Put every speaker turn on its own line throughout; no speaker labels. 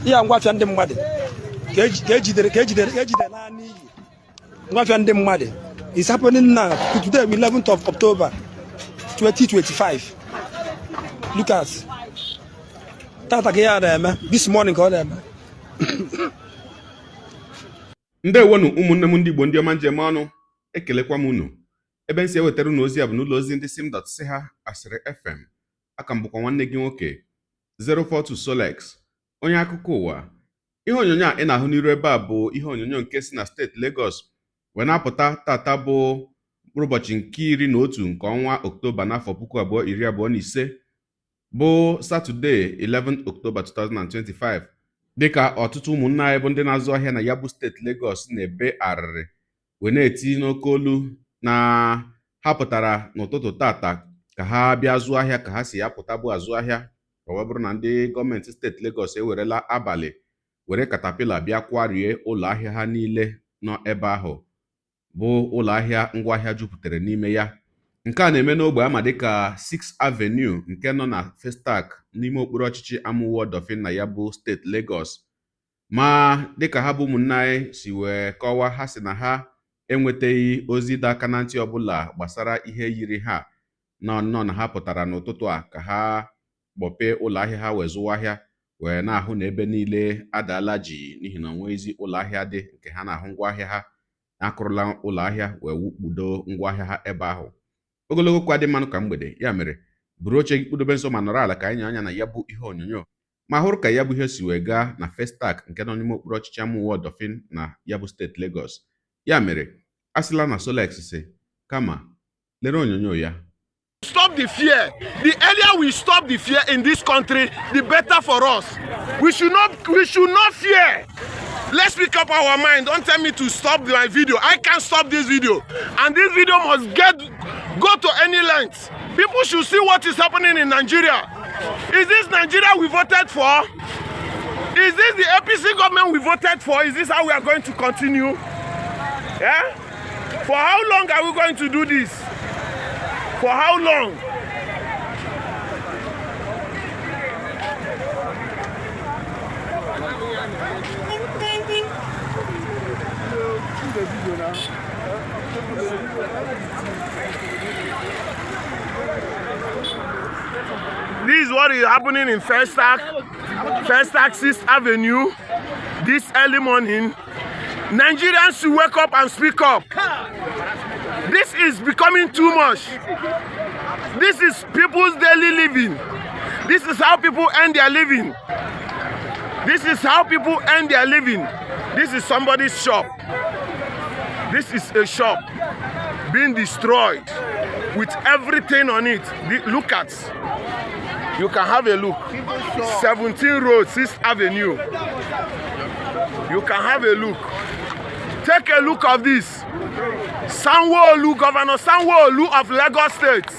Ihe ngwafịa ndị mmadụ ka ejidere ka ejidere naa n'iyi. Ngwafịa ndị mmadụ is happening now, today, 11th of October 2025. Look at tata ka ihe a na-eme, this morning ka ọ na-eme.
Ndewonu, ụmụnne m ndị Igbo, ndị ọma njem ọnụ. Ekelekwa m unu. Ebe m si ewetara unu ozi a bụ n'ụlọ ozi ndị sim dot si ha Asịrị FM. Aka m bụkwa nwanne gị nwoke 042 Solex, onye akụkọ ụwa. Ihe onyonyo a ị na-ahụ n'iru ebe a bụ ihe onyonyo nke si na steeti Lagos wee na-apụta. Tata bụ mkpụrụ ụbọchị nke 11 nke ọnwa Oktoba n'afọ 2025, bụ Satọde 11 Oktoba 2025, dịka ọtụtụ ụmụnne anyị bụ ndị na-azụ ahịa na ya bụ steeti Lagos na-ebe arịrị wee na-eti n'oke olu na ha pụtara n'ụtụtụ tata ka ha bịa zụọ ahịa ka ha si apụta bụ azụ ahịa, ka ọ bụrụ na ndị gọọmenti steeti Lagos ewerela abalị were caterpillar bịa kwarie ụlọ ahịa ha niile nọ ebe ahụ, bụ ụlọ ahịa ngwaahịa jupụtara n'ime ya. Nke a na-eme n'ogbe ama dịka 6 Avenue nke nọ na Festac n'ime okpuru ọchịchị Amuwo Odofin na ya bụ steeti Lagos. Ma dịka ha bụ ụmụnne anyị si wee kọwaa, ha si na ha enwetaghị ozi ịdọ aka na ntị ọbụla gbasara ihe yiri ha nọ nnọọ, na ha pụtara n'ụtụtụ a ka ha kpọpee ụlọ ahịa ha wee zụwa ahịa, wee na-ahụ na ebe niile adaala ji, n'ihi na onwezi ụlọ ahịa dị nke ha na-ahụ ngwaahịa ha. Akụrụla ụlọ ahịa wee wukpudo ngwaahịa ha ebe ahụ. Ogologo kwa dị mmanụ ka mgbede ya mere, buru oche gị kpụdobe nso ma nọrọ ala ka anyị nye anya na ya bụ ihe onyonyo ma hụrụ ka ya bụ ihe si wee gaa na Festac nke nọ n'ime okpuru ọchịchị Amuwo Odofin na ya bụ steeti Lagos. Ya mere, a sịla na Solex si, kama lere onyonyo ya.
Stop the fear. The earlier we stop the fear in this country, the better for us. We should not fear. Let's pick up our mind. Don't tell me to stop my video. I can't stop this video, and this video must get go to any length. People should see what is happening in Nigeria. Is this Nigeria we voted for? Is this the APC government we voted for? Is this how we are going to continue? Yeah, for how long are we going to do this? For how long? This is what is happening in Festac, Festac 6th Avenue, this early morning. Nigerians should wake up and speak up. This is becoming too much. This is people's daily living. This is how people earn their living. This is how people earn their living. This is somebody's shop. This is a shop being destroyed with everything on it. Look at. You can have a look. 17 Road, 6th Avenue. You can have a look. Take a look of this. Sanwo-Olu, Governor Sanwo-Olu of Lagos State.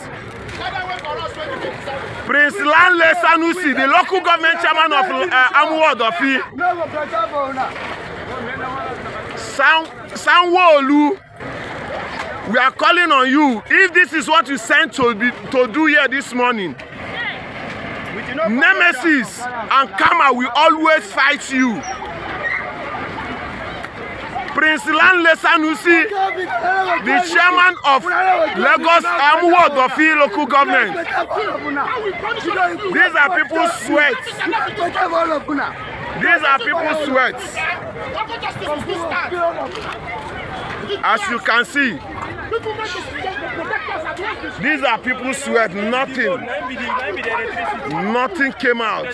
Prince Lanle Sanusi, the local government chairman of Amuwo Odofin. Sanwo-Olu, we are calling on you. If this is what you sent to do here this morning, Nemesis and Karma will always fight you. Prince Lanle Sanusi, the chairman of Lagos Amuwo Odofin local government. These are people's sweat. These are people's sweat. As you can see, these are people's sweat. Nothing, nothing came out.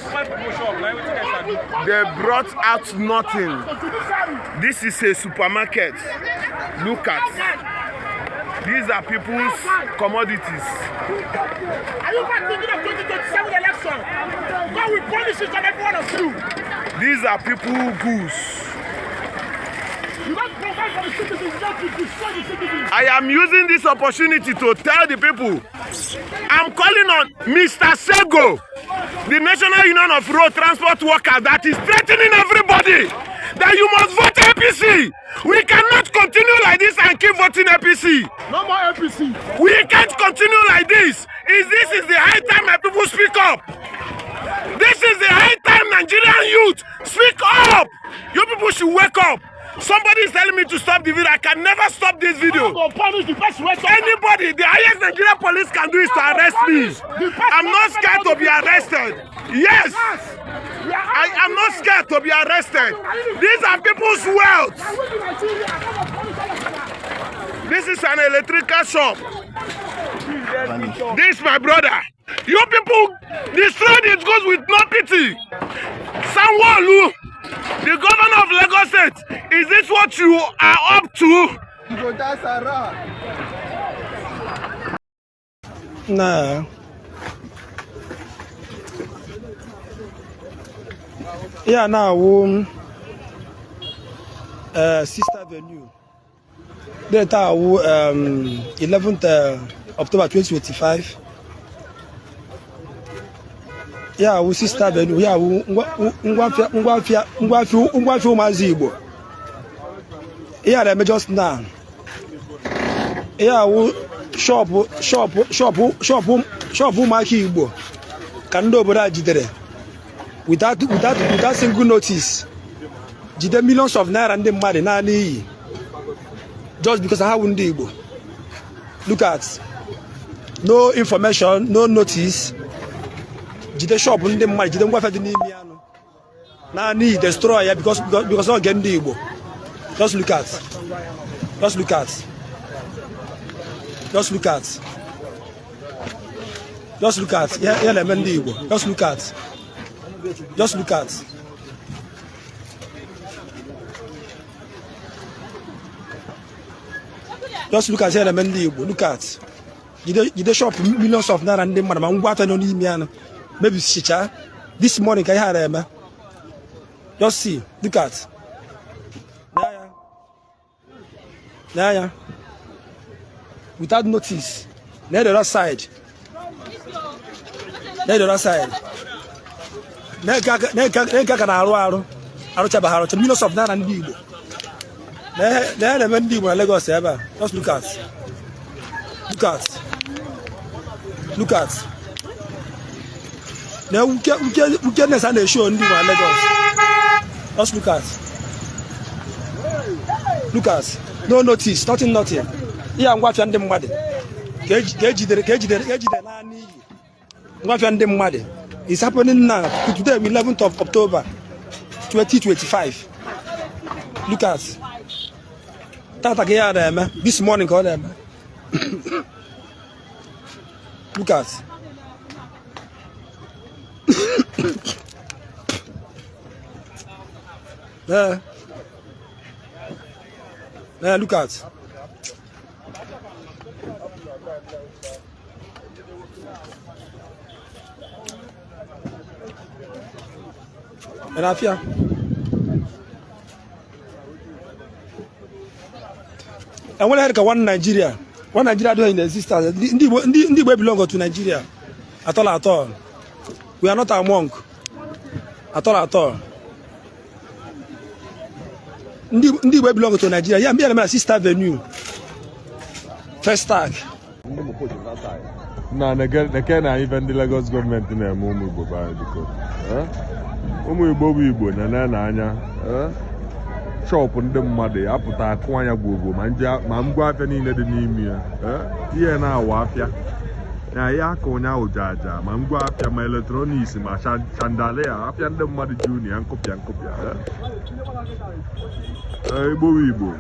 They brought out nothing. This is a supermarket. Look at. These are people's commodities.
Are you not thinking of 2027 election? God will punish each and every one of you.
These are people goods.
You don't provide for the citizens, you just destroy the citizens.
I am using this opportunity to tell the people, I'm calling on Mr. Sego, the National Union of Road Transport Workers, that is threatening everybody that you must vote APC. We cannot continue like this and keep voting APC.
No more APC.
We can't continue like this. Is this is the high time my people speak up. This is the high time Nigerian youth speak up. You people should wake up. Somebody is telling me to stop the video. I can never stop this video.
Go punish the person wey talk.
Anybody, the highest Nigerian police can do is to arrest me. I'm not scared to be arrested. Yes, I am not scared to be arrested. These are people's wealth. This is an electrical shop. This my brother. You people destroy these goods with no pity. Sanwo-Olu, the governor of Lagos State, is this what you are up to?
Na ya na-awụ Sixth Avenue. Date awụ 11th October 2025. Ya awụ Sixth Avenue, ya awụ ngwafịa ngwafịa ngwafịa ngwafịa ụmụazị Igbo. Ihe a na-eme just now. Ya awụ shop shop shop shop shop ụmụaka Igbo ka ndị obodo a jidere without single notice, jide millions of naira ndị mmadụ naanị iyi just because ha wụ ndị Igbo. Look at, no information, no notice, jide shop ndị mmadụ, jide ngwafịa dị n'ime anụ naanị iyi, destroy ya because ọ ge ndị Igbo. Just look at, just look at, just look at, just look at ya ya na-eme ndị Igbo. Just look at, just look at, just look at ya na-eme ndị Igbo. Look at, jide jide shop, millions of naira ndị mmadụ ma ngwa afịa nọ n'ime ya mebisicha. This morning ka ihe a na-eme. Just see, look at n'anya n'anya, without notice. Na the other side, na the other side, na-eke aka na-arụ arụ arụchabeghị arụcha, millions of naira ndị Igbo. Na ihe na-eme ndị Igbo na Lagos ebe a. Just look at, look at, look at na wickedness a na-eshow ndị Igbo na Lagos. Just look at, look at, no notice, nothing, nothing. Ihe ngwafịa ndị mmadụ ka ejidere ka ejidere ka ejidere naanị iyi ngwafịa ndị mmadụ is happening now, today, 11th of October 2025. Look at, tata ka ihe a na-eme. This morning ka ọ na-eme. Look at. Eh. Eh, look at. Ị na-afịa? Enwere ihe dịka one Nigeria. One Nigeria adịghị in existence. Ndị Igbo belong to Nigeria at all, at all. We are not among at all, at all. Ndị Igbo belong to Nigeria. Ya mbịa na Sixth Avenue, Festac.
Na neke na ife ndị Lagos gọọmenti na-eme ụmụ Igbo be anyị, biko. Ụmụ Igbo bụ Igbo na na anya shop ndị mmadụ ya apụta akụ anya gwogwo ma ngwa afịa niile dị n'ime ya. Ihe na-awa afịa na ya aka ụnyaahụ ji aja ma ngwa afịa ma electronics ma chandelier, afịa ndị mmadụ ji unu ya nkụpịa nkụpịa. Igbo bụ Igbo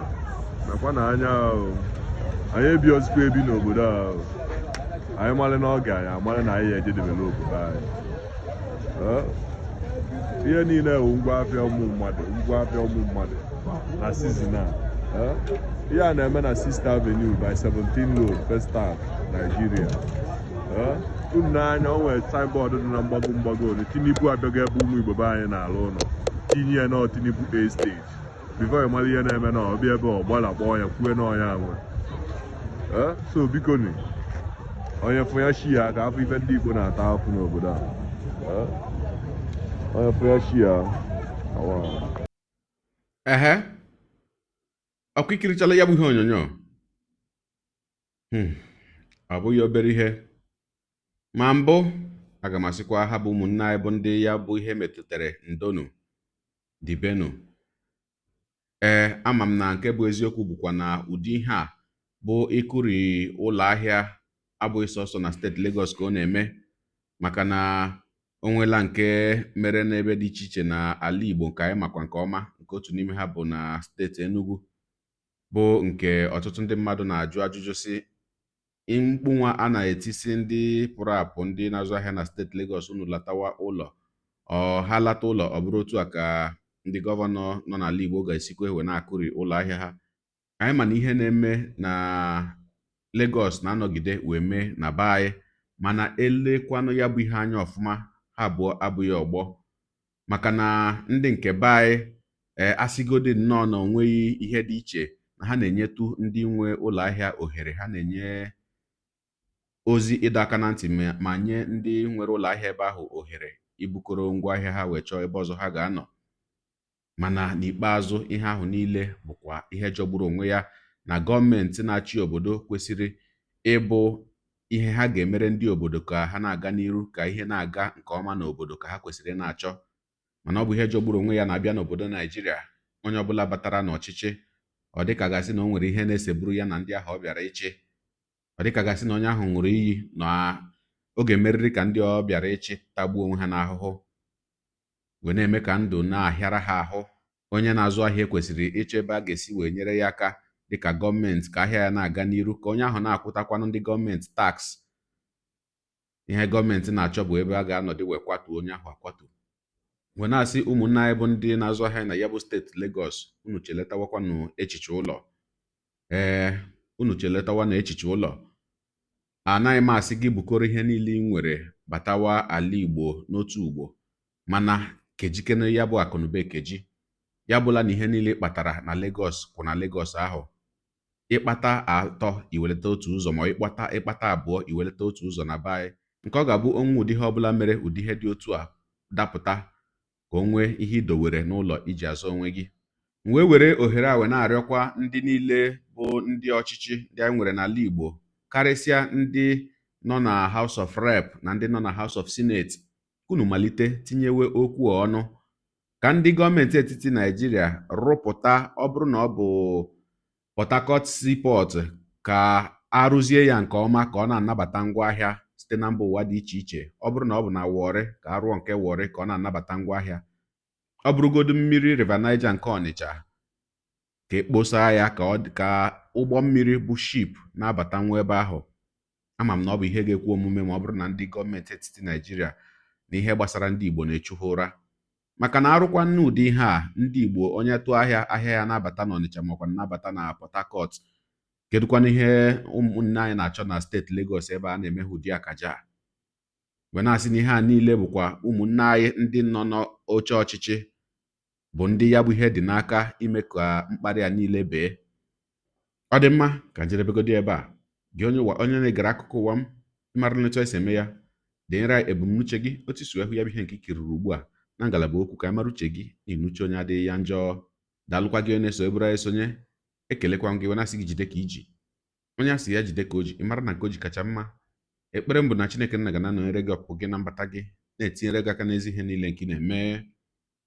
nakwa na anya o. Anyị ebi ozikwa ebi n'obodo a o. Anyị malị n'oge anyị amalị na anyị eje develop anyị. Ihe niile bụ ngwa afịa ụmụ mmadụ, ngwa afịa ụmụ mmadụ na season a. Ihe a na-eme na Sixth Avenue by 17 Road, Festac, Nigeria. Unu n'anya, o nwere signboard dị na mgbago mgbago olu Tinubu abịago ebe ụmụ Igbo be anyị na-alụ ụlọ, tinye ya nọ Tinubu Estate. Before ị mara ihe na-eme na ọbịa ebe ọ gbala kpọọ ya kwue na ọnya nwe. So biko ni, onye fụ ya shi ya ka afọ ife ndị Igbo na-ata afụ n'obodo a. Onye fụ ya shi ya awa.
Ehe, ọkwa ikirichala ya bụ ihe onyonyo. Ọ bụghị obere ihe ma mbụ. Aga m asịkwa ha bụ ụmụnne anyị bụ ndị ya bụ ihe metụtara, ndonu dibenu. Ee, ama m na nke bụ eziokwu bụkwa na ụdị ihe a bụ ịkụri ụlọ ahịa abụghị sọsọ na steeti Lagos ka ọ na-eme, maka na o nweela nke mere n'ebe dị iche iche na ala Igbo nke anyị makwa nke ọma, nke otu n'ime ha bụ na steeti Enugu, bụ nke ọtụtụ ndị mmadụ na-ajụ ajụjụ si mkpu nwa a na-etisi ndị pụrụ apụ, ndị na-azụ ahịa na steeti Lagos, unu latawa ụlọ. Ọ ha lata ụlọ, ọ bụrụ otu a ka ndị gọvanọ nọ n'ala Igbo ga-esikwa ewe na-akụri ụlọ ahịa ha. Anyị ma na ihe na-eme na Lagos na-anọgide wee mee na be anyị, mana elekwanụ ya bụ ihe anya ọfụma, ha abụọ abụghị ọgbọ, maka na ndị nke be anyị, ee, asịgodi nnọọ na onweghị ihe dị iche na ha na-enyetụ ndị nwe ụlọ ahịa ohere, ha na-enye ozi ịdọ aka na ntị ma nye ndị nwere ụlọ ahịa ebe ahụ ohere ibukọrọ ngwaahịa ha wee chọọ ebe ọzọ ha ga-anọ. Mana n'ikpeazụ, ihe ahụ niile bụkwa ihe jọgburu onwe ya na gọọmenti na-achị obodo kwesịrị ịbụ ihe ha ga-emere ndị obodo ka ha na-aga n'iru, ka ihe na-aga nke ọma n'obodo ka ha kwesịrị ị na-achọ. Mana ọ bụ ihe jọgburu onwe ya na-abịa n'obodo Naijiria, onye ọbụla batara n'ọchịchị, ọ dịka gasị na o nwere ihe na-eseburu ya na ndị ahụ ọ bịara ịchị. Ọ dịka gasị na onye ahụ ṅụrụ iyi na oge meriri ka ndị ọ bịara ịchị tagbuo onwe ha n'ahụhụ, wee na-eme ka ndụ na-ahịara ha ahụ. Onye na-azụ ahịa kwesịrị ịchọ ebe a ga-esi wee nyere ya aka dịka gọọmenti ka ahịa ya na-aga n'iru, ka onye ahụ na-akwụtakwanụ ndị gọọmenti tax. Ihe gọọmenti na-achọ bụ ebe a ga-anọdị wee kwatuo onye ahụ akwatu. Wee na-asị ụmụnne anyị bụ ndị na-azụ ahịa na ya bụ steeti Lagos, unu cheletawakwanụ echiche ụlọ. Ee, unu cheletawa na echiche ụlọ. Anaghị m asị gị bukọrọ ihe niile ị nwere batawa ala Igbo n'otu ugbo, mana kejikene ya bụ akụnụba ekeji. Ya bụla na ihe niile ị kpatara na Lagos kwụ na Lagos ahụ. Ịkpata atọ, iwelata otu ụzọ, ma ịkpata abụọ, iwelata otu ụzọ na be anyị, nke ọ ga-abụ onwe ụdị ihe ọbụla mere, ụdị ihe dị otu a dapụta, ka o nwee ihe idowere n'ụlọ iji azụ onwe gị. M wee were ohere a wee na-arịọkwa ndị niile bụ ndị ọchịchị ndị anyị nwere n'ala Igbo, karịsịa ndị nọ na House of Rep na ndị nọ na House of Senate, unu malite tinyewe okwu ọnụ ka ndị gọọmenti etiti Naijiria rụpụta, ọ bụrụ na ọ bụ Port Harcourt Seaport, ka arụzie ya nke ọma ka ọ na-anabata ngwaahịa site na mba ụwa dị iche iche. Ọ bụrụ na ọ bụ na Warri, ka arụọ nke Warri ka ọ na-anabata ngwaahịa. Ọ bụrụgodu mmiri River Niger nke Ọnịcha, ka ekposa ya ka ụgbọ mmiri bụ ship na-abata nwa ebe ahụ. Ama m na ọ bụ ihe ga-ekwe omume ma ọ bụrụ na ndị gọọmenti etiti Naijiria na ihe gbasara ndị Igbo na-echu ha ụra, maka na arụkwa nne ụdị ihe a, ndị Igbo, onye tụọ ahịa, ahịa ya na-abata n'Ọnịcha makwa na-abata na Port Harcourt. Kedụkwanụ ihe ụmụnne anyị na-achọ na steeti Lagos ebe a na-eme ha ụdị akaja a? Wee na-asị na ihe a niile bụkwa ụmụnne anyị ndị nọ n'oche ọchịchị bụ ndị ya bụ ihe dị n'aka ime ka mkparị a niile bee. Ọ dị mma ka njedebegodi ebe a. Gị onye ụwa, onye na-egere akụkọ ụwa m, ịmara etu esi eme ya, denyere anyị ebumnuche gị, otu isi wee hụ ya bụ ihe nke i kiriri ugbu a na ngalaba okwu, ka anyị mara uche gị na inuche onye adịghị ya njọ. Daalụkwa gị onye na-eso eburu anyị sonye. Ekelekwa m gị wee na-asị gị jide ka iji. Onye asị ya jide ka o ji, ị mara na nke o ji kacha mma. Ekpere m bụ na Chineke nna ga na-anọnyere gị, ọpụpụ gị na mbata gị, na-etinyere gị aka n'ezi ihe niile nke ị na-eme.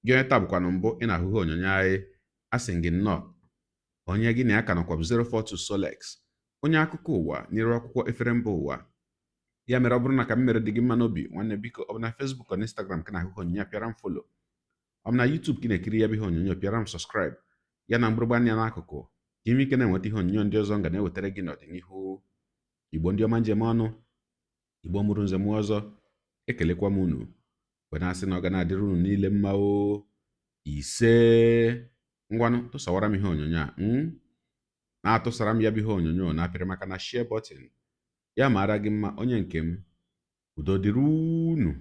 Gị onye taa bụkwanụ mbụ ị na-ahụ ihe onyonyo anyị, asị gị nnọọ. Onye gị na ya ka nọkwa bụ 042 Solex, onye akụkọ ụwa n'iru akwụkwọ efere mba ụwa. Ya mere, ọ bụrụ na ka m mere dị gị mma n'obi, nwanne, biko, ọ bụ na Facebook ọ na Instagram ka na-ahụ ihe onyonyo a, pịara m follow. Ọ bụ na YouTube ka ị na-ekiri ya bụ ihe onyonyo, pịara m subscribe ya na mgbịrịgba anya n'akụkụ, ka ime ike na-enweta ihe onyonyo ndị ọzọ m ga na-ewetara gị n'ọdịnihu. Igbo ndị ọma, njem ọnụ, Igbo mụrụ nze mụọ ọzọ, ekelekwa m unu wee na-asị na ọ ga na-adịrị unu niile mma o. Ise. Ngwanụ, tụsawara m ihe onyonyo a, na-atụsara m ya bụ ihe onyonyo, na-apịrị maka na share button. Ya mara gị mma, onye nke m. Udo dịrị unu.